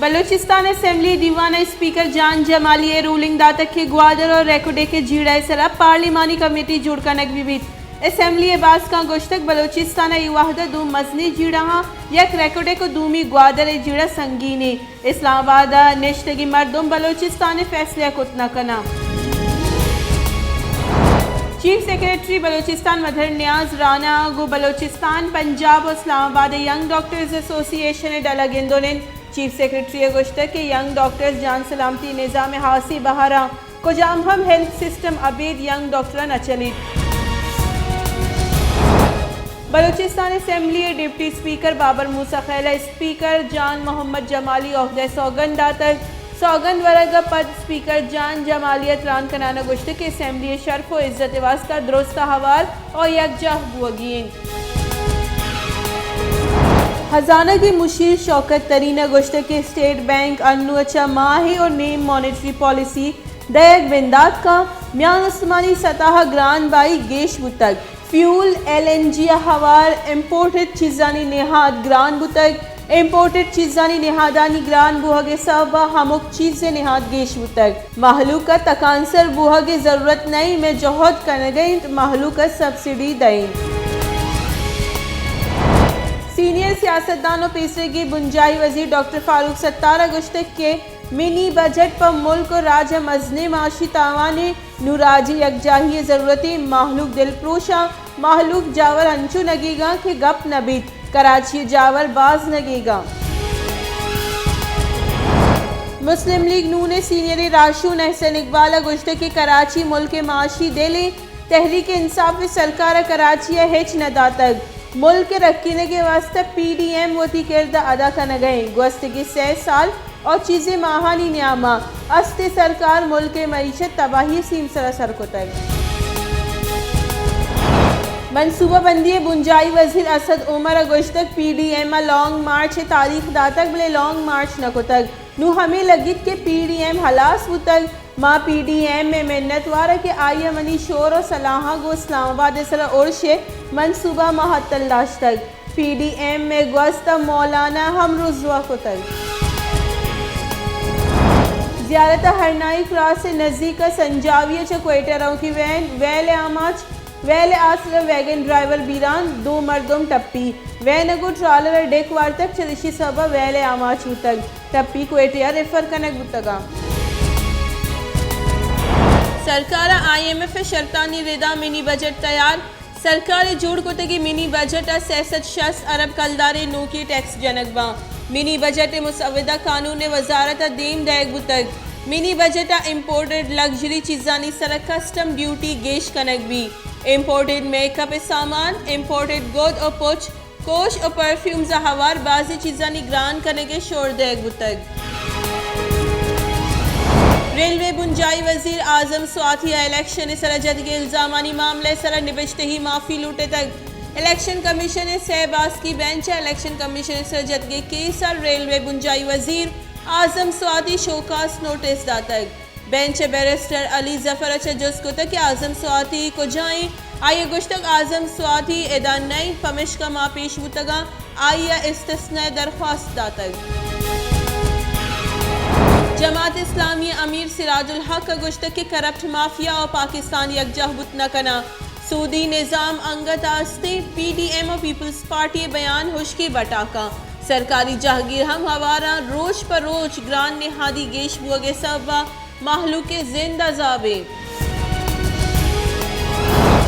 بلوچستان اسمبلی دیوان ء اسپیکر جان جمالی ء رولنگ داتگ کہ گوادر ء ریکوڈک ء جیڑہ ء سرا پارلیمانی کمیٹی جوڑ کنگ بہ بیت۔ اسمبلی ء باسکاں گوشتگ بلوچستان ء اے وھد ء دو مزنیں جیڑہاں، یک ریکوڈک ء دومی گوادر ء جیڑہ سنگینیں۔ اسلام آباد ء نشتگیں مردم بلوچستان ء فیصلہ ء کت نہ کناں۔ چیف سیکرٹری بلوچستان مظہر نیاز رانا گوں بلوچستان، پنجاب ء اسلام آباد ء ینگ ڈاکٹرز ایسوسی ایشن ء ڈل ء گندون انت۔ چیف سیکرٹری ء گوشتگ کہ ینگ ڈاکٹرز جان سلامتی نظام ء ہاسیں بہراں، کجام ہم ہیلتھ سسٹم ابید ینگ ڈاکٹراں نہ چلیت۔ بلوچستان اسمبلی ء ڈپٹی اسپیکر بابر موسی خیل ء اسپیکر جان محمد جمالی عہدہ ء سوگند داتگ۔ سوگند ورگ ء پد اسپیکر جان جمالی ء تران کنان ء گوشتگ کہ اسمبلی ء شرف ء عزت ء واستہ درست ء ہوار ء یکجاہ بوگی انت۔ ہزانگ ء مشیر شوکت ترین ء گوشتگ کہ اسٹیٹ بینک انو ء چہ ماہے ء نیم مانیٹری پالیسی دئیگ بندات کن، میان استمانی سطح ء گران بائی گیش بوتگ، فیول، ایل این جی ء ہوار امپورٹڈ چیزانی نہاد گران بوتگ، امپورٹڈ چیزانی نہادانی گران بوہگ ء سبب ء ہمک چیز ء نہاد گیش بوتگ۔ مہلوک ء تکانسر بوہگ ء ضرورت نہ انت، مئے جہد کنگ ء انت مہلوک ء سبسڈی دئیں۔ سینئر سیاستدان و پیسریگیں بنجاہی وزیر ڈاکٹر فاروق ستار ء گوشتگ کہ منی بجٹ پہ ملک و راج ء مزنیں معاشی تاوانے، نوں راجی یکجاہی ء ضرورت انت، مہلوک دلپروش آں، مہلوک جاور انچو نگیگاں کہ گپ نہ بیت۔ کراچی ء جاور باز نگیگاں۔ مسلم لیگ نون ء سینئریں راہشون احسن اقبال ء گوشتگ کہ کراچی ملک ء معاشی دل انت، تحریک انصاف ء سرکار ء کراچی ء ہچ نہ داتگ، ملک ء رکینگ ء واستہ پی ڈی ایم وتی کرد ء ادا کنگ ء انت، گوستگیں سئے سال اور چیزیں ماہانی نیام ء است ء سرکار ملک ء معیشت تباہی ء سیمسر ء سر کتگ۔ منصوبہ بندی ء بنجاہی وزیر اسد عمر ء گوشتگ پی ڈی ایم ء لانگ مارچ ء تاریخ داتگ بلے لانگ مارچ نہ کتگ۔ نوں ہمے لگیت کہ پی ڈی ایم ہلاس بوتگ۔ ما پی ڈی ایم ء منت وار ء کہ آئی ء منی شور ء سلاہاں گوں اسلام آباد ء سرا ارش ء منصوبہ معطل داشتگ۔ پی ڈی ایم ء گوست ء مولانا ہم رسوا کتگ۔ زیارت ء ہرنائی کراس ء نزیک ء سنجاوی ء چہ کوئٹہ روکی وین ویل ء آماچ، ویل ء آسر ء ویگن ڈرائیور بیران، دو مردم ٹپی۔ وین ء گوں ٹرالر ء ڈیک وارتگ، چریشی سبب ء ویل ء آماچ بوتگ۔ ٹپی کوئٹہ ء ریفر کنگ بوتگ انت۔ سرکار ء آئی ایم ایف ء شرطانی ردا منی بجٹ تیار۔ سرکار ء جوڑ کتگیں منی بجٹ ء سئے سد شست ارب کلدارے نوکیں ٹیکس جنگ باں۔ منی بجٹ ء مسودہ قانون ء وزارت ء دیم دئیگ بوتگ۔ منی بجٹ ء امپورٹڈ لگژری چیزانی سر ء کسٹم ڈیوٹی گیش کنگ بیت۔ امپورٹڈ میک اپ ء سامان، امپورٹڈ گد ء پچ، کوش ء پرفیومز ء ہوار بازیں چیزانی گران کنگ ء شور دئیگ بوتگ۔ ریلوے بنجاہی وزیر اعظم سواتی ء الیکشن ء سرا جتگیں الزامانی معاملہ ء سرا نبشتہی معافی لوٹتگ۔ الیکشن کمیشن ء سئے باسکی بینچ ء الیکشن کمیشن ء سرا جتگیں کیس ء ریلوے بنجاہی وزیر اعظم سواتی شوکاز نوٹس داتگ۔ بینچ ء بیرسٹر علی ظفر ء چہ جست کتگ کہ اعظم سواتی کجا انت؟ آئی ء گوشتگ اعظم سواتی ادا نہ انت، پمشکا ما پیش بوتگاں آئی ء استثناء ء درخواست داتگ۔ جماعت اسلامی ء امیر سراج الحق ء گوشتگ کہ کرپٹ مافیا ء پاکستان یکجاہ بوت نہ کناں، سودی نظام انگت ء استیں، پی ڈی ایم ء پیپلز پارٹی ء بیان ہشکیں بٹاکاں، سرکاری جہگیر ہم ہواراں، روچ پہ روچ گران نہادی گیش بوگ ء سبب ء مہلوک ء زند عذابیں۔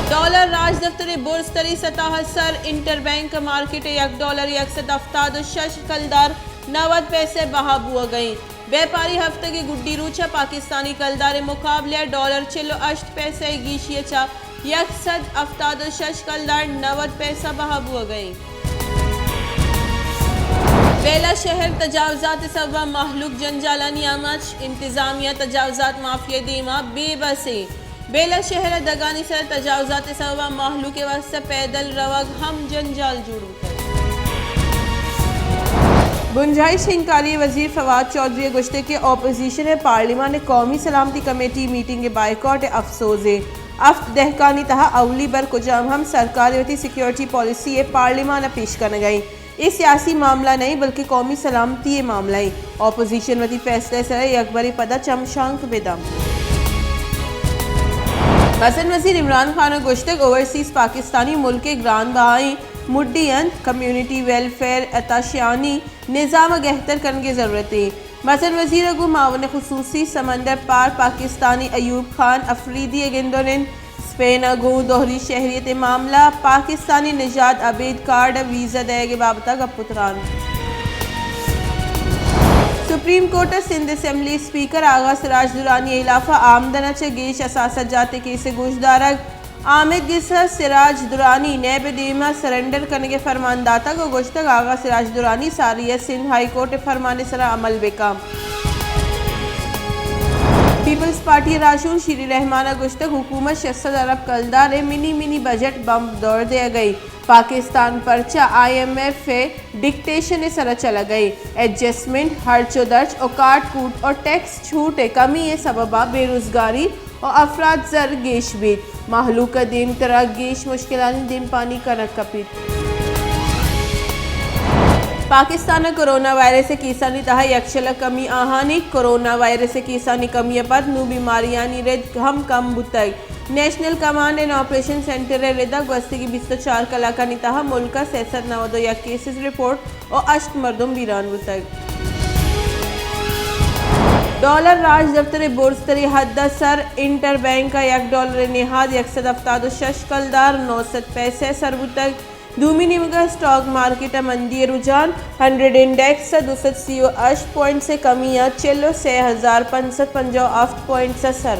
ڈالر راجدپتر ء برزتریں سطح ء سر، انٹر بینک مارکیٹ ء یک ڈالر یک سد ہفتاد ء شش کلدار نود پیسہ بہا بوگ ء انت۔ بیپاری ہفتگ ء گڈی روچ ء پاکستانی کلدار ء مقابلہ ء ڈالر چل ء ہشت پیسہ ء گیشی ء چہ یک سد ہفتاد ء شش کلدار نود پیسہ بہا بوگ ء انت۔ بیلہ شہر تجاوزات ء سبب ء مہلوک جنجالانی آماچ، انتظامیہ تجاوزات مافیا ء دیما بے بس انت۔ بیلہ شہر ء دگانی سر ء تجاوزات ء سبب ء مہلوک ء واستہ پیدل روگ ہم جنجال جوڑ بوتگ۔ بنجاہی شنگکاری ء وزیر فواد چوہدری ء گوشتگ کہ اپوزیشن ء پارلیمان ء قومی سلامتی کمیٹی میٹنگ ء بائیکاٹ ء افسوزے۔ ہفت دہکانی تہا اولی بر کجام ہم سرکار ء وتی سیکورٹی پالیسی ء پارلیمان ء پیش کنگ ء انت۔ اے سیاسی معاملہ نہ ایں بلکہ قومی سلامتی ءِ معاملہ ایں، اپوزیشن وتی فیصلہ ءِ سرا یکبرے پدا چمشانک بہ دنت۔ مزن وزیر عمران خان ءَ گوشتگ، اوورسیز پاکستانی ملک ءِ گران بہائیں مڈی انت، کمیونٹی ویلفیئر عطا شانی نظام ءَ گہتر کنگ ءِ ضرورت ایں۔ مزن وزیر ءَ گوں معاون خصوصی سمندر پار پاکستانی ایوب خان افریدی ءَ گند ءُ نند، اسپین ءَ گوں دوہری شہریت ءِ معاملہ، پاکستانی نژاد ابید کارڈ ءَ ویزا دئیگ ءِ بابت ءَ گپ ءُ تران۔ سپریم کورٹ ءَ سندھ اسمبلی اسپیکر آغا سراج درانی ءِ ہلاف ءَ آمدن ءَ چہ گیش اثاثہ جات ءِ کیس ءِ گوشدارگ، آمید گس ءَ سراج درانی نیب ءِ دیم ءَ سرنڈر کنگ ءِ فرمان داتگ ءُ گوشتگ، آغا سراج درانی ساری ءَ سندھ ہائی کورٹ ءِ فرمان ءِ سرا عمل بہ کن۔ پیپلز پارٹی ءِ راہشون شیری رحمان ءَ گوشتگ، حکومت شش سد ارب کلدار ءِ منی منی بجٹ بمب دور دیگ ءَ ایں۔ پاکستان پرچا آئی ایم ایف ءِ ڈکٹیشن ءِ سرا چلگ ءَ ایں؟ ایڈجسٹمنٹ، ہرچ ءُ درچ ءُ کاٹ کوٹ ءُ ٹیکس چھوٹ ءِ کمی ءِ سبب ءَ بے روزگاری ءُ افراط زر گیش بیت، مہلوک ءَ دیمترا گیش مشکلانی دیمپانی کنگ کپیت۔ پاکستان ءَ کرونا وائرس ءِ کیسانی تہا یکشل ءَ کمی آہانی، کرونا وائرس ءِ کیسانی کمی ءَ پد نوں بیماریانی رد ہم کم بوتگ۔ National command and operation centre ءِ رد ءَ گوستگیں بیست ءُ چار کلاکانی تہا ملک ءَ سئے سد نود ءُ یک کیسز رپورٹ ءُ ہشت مردم بیران بوتگ۔ ڈالر راجدپتر ءِ برزتریں حد ءَ سر، انٹر بینک ءَ یک ڈالر ءِ نہاد یک سد ہفتاد ءُ شش کلدار نو سد پیسہ ءَ سر بوتگ۔ دومی نیمگ ءَ اسٹاک مارکیٹ ءَ مندی ءِ رجحان، ہنڈریڈ انڈیکس ءَ دو سد سی ءُ ہشت پوائنٹس ءِ کمی ءَ چل ءُ سے ہزار پنچ سد پنجاہ ءُ ہفت پوائنٹس ءَ سر۔